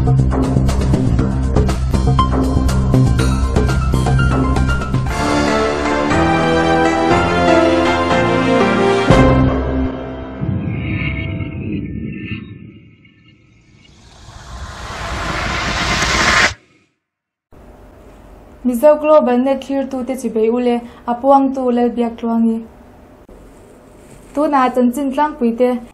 Mizo Global Net thlirtute chibei ule a puangtu Lalbiaktluangi. Tunah chanchin tlangpuite.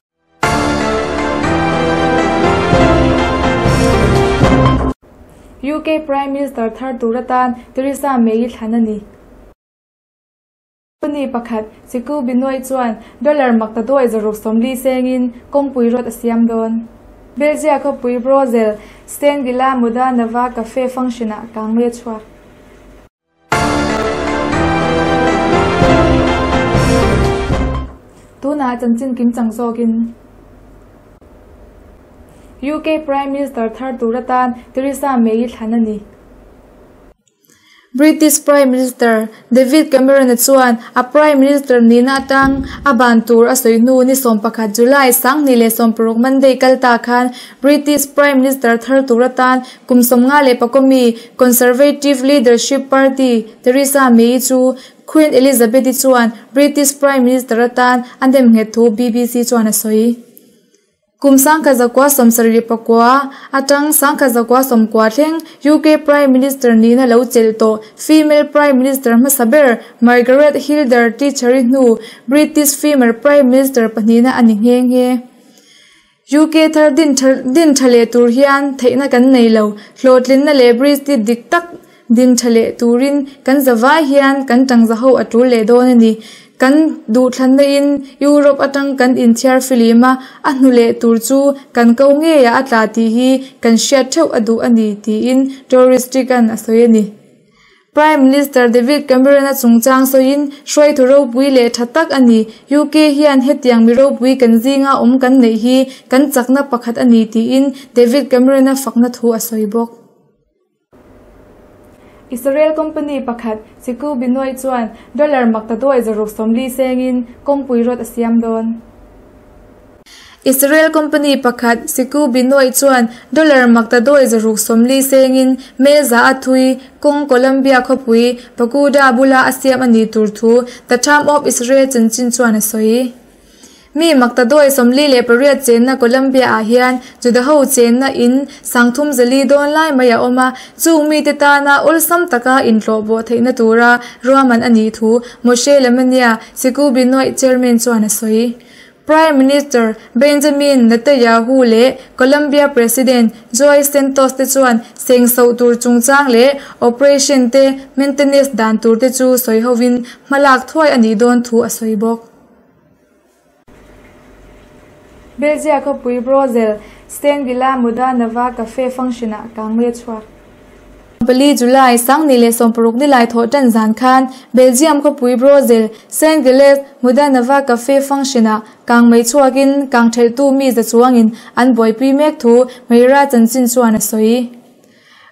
UK Prime Minister thar tur atan Theresa May-i thlan a ni. Company pakhat Siku Binoy chuan dollar maktaduai 140 sengin kawngpui rawt a siam dawn. Belgia khawpui Brussels, St. Gilles Muda Nava Cafe function-ah kang mai a chhuak. Tunah chanchin kim chang zawkin UK Prime Minister thar tur atan Theresa May-i thlan a ni. British Prime Minister David Cameron-a chuan a Prime Minister nihna atang a ban tur a sawi hnu ni 11 July 2016 Monday kal ta khan British Prime Minister thar tur atan kum 54 mi Conservative Leadership Party Theresa May-i chu Queen Elizabeth-i chuan British Prime Minister atan a nem nghet thu BBC chuan a sawi. Kum 1974 atang 1990 thleng UK Prime Minister nihna lo chelh tawh female Prime Minister hmasa ber Margaret Hilder Thatcher-i hnu British female Prime Minister pahnihna a ni nghe nghe. UK thar din din tha leh tur hian theihna kan nei lo, hlawhtlinna leh British dik tak din tha leh turin kan zavai hian kan tangza ho a tul leh dawn a ni. Kan duhthlanna in Europe atang kan inthiar filim a, a hnu leh tur chu kan ko ngeiah a tla tih hi kan hriat theuh a duh a ni tiin Tourist-an a sawi a ni. Prime Minister David Cameron-a chungchang sawiin hruaitu ropui leh tha tak a ni. UK hian hetiang mi ropui kan zinga awm kan neih hi kan chakna pakhat a ni tiin David Cameron-a fakna thu a sawi bawk. Israel company pakhat Siku Binoy chuan dollar maktaduai 140 sengin kawngpui rawt a siam dawn. Israel company pakhat Siku Binoy chuan dollar maktaduai 140 sengin mel za a thui kawng Colombia khawpui Pakuda bula a siam a ni tur thu The Time of Israel chanchin chuan a sawi. Mi maktaduai 48 chenna Colombia ah hian Juda ho chenna in sangthum zali dawn lai mai a awm a, chung mi te tana awlsam taka intlawh bawh theihna tura ruahman a nih thu Moshe Lamania Siku Binoy chairman chuan a sawi. Prime Minister Benjamin Netanyahu leh Colombia President Joe Santos te chuan seng soh tur chungchang leh operation te maintenance dan tur te chu sawi hovin hmalak thuai a nih dawn thu a sawi bawk. Belgia khawpui Brussels, St. Gilles Muda Nava Cafe function-ah kang mai a chhuak. 4 July 2016 ni lai thawh tan zan khan Belgium khawpui Brussels, St. Gilles Muda Nava Cafe function-ah kang mai chhuakin kang theltu mi za chuangin an buaipui mek thu Meira chanchin chuan a sawi.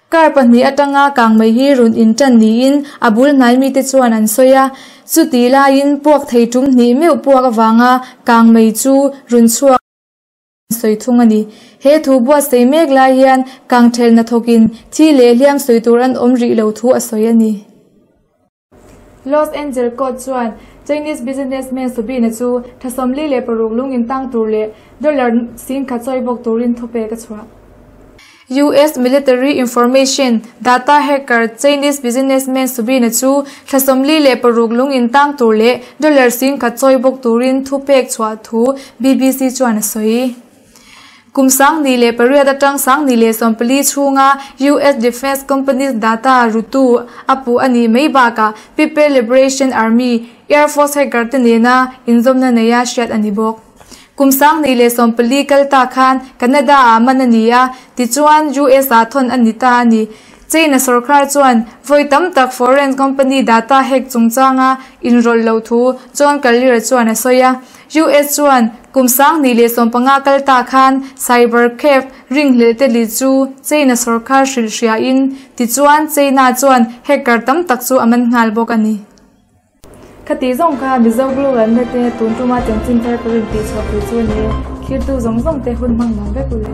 Kar pahnih atanga kang mai hi run in tan niin a bul hnai mi te chuan an sawi a, chuti laiin puak thei tum hnih meuh puak awanga kang mai chu run chhuak sawi thung a ni. He thu buat sei mek lai hian kang thelna thawkin thi leh hliam sawi tur an awm rih lo thu a sawi a ni. Los Angeles court chuan Chinese businessman Sabina chu 36 lungin tang tur leh dollar 10,000 chawi bawk turin thupek a chhuah. US Military Information Data Hacker Chinese businessman Sabina chu 36 lungin tang tur leh dollar 10,000 chawi bawk turin thupek chhuah thu BBC chuan a sawi. Kum 2008 atang 2014 chhunga US Defense Companies data rutu apu ani mai baka People Liberation Army Air Force hacker te nena inzawmna neia hriat ani bawk. Kum 2014 kalta khan Canada a man ani a, tichuan US a thon ani ta ani. China sarkar chuan voi tam tak foreign company data hack chungchanga inroll lo thu John Collier chuan a sawi a. US chuan kum 2015 kalta khan cyber cave ring hlel te li chu China sarkar hril hria in tichuan China chuan hacker tam tak chu aman ngal bawk ani. Khati zong kha Mizo Global Net te tun tuma chanchin thar ka rin ti chhuak chu ni khirtu zong zong te hun mang mang vek ule.